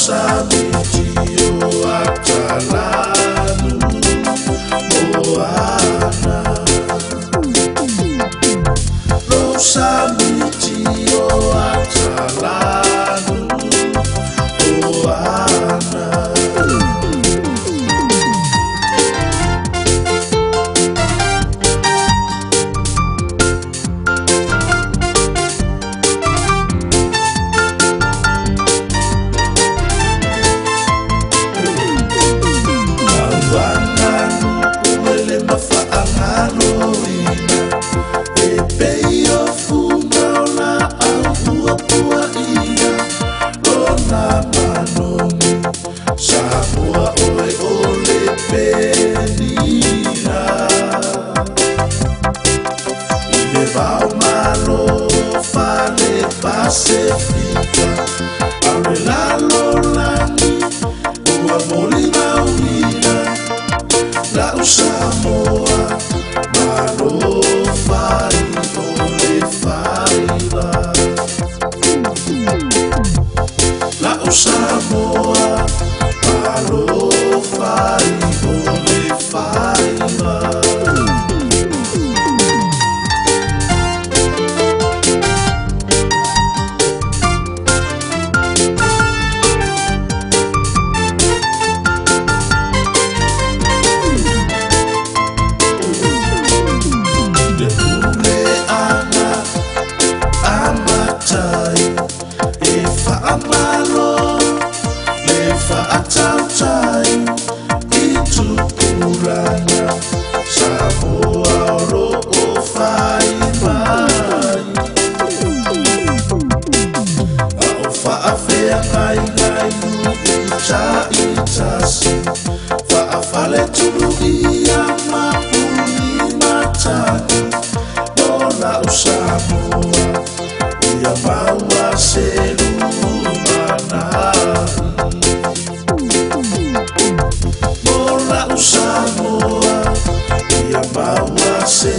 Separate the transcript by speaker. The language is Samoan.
Speaker 1: Samitio atalanu moana. Lo samitio atalanu moana. Samoa oe o le penina. I le vao malo fale Pasifika, au le lalolagi ua molimauina. Lau Samoa malo fai o le faiva. Lau Samoa malo fai o le faiva. Le pule ana amatai e faamalo le faatautai i tupulaga Samoa o loo fai mai. A o faafeagaigai nuu taitasi faafaletuluia mapuni matagi. O lau Samoa ia maua se lumanai. O lau Samoa ia maua se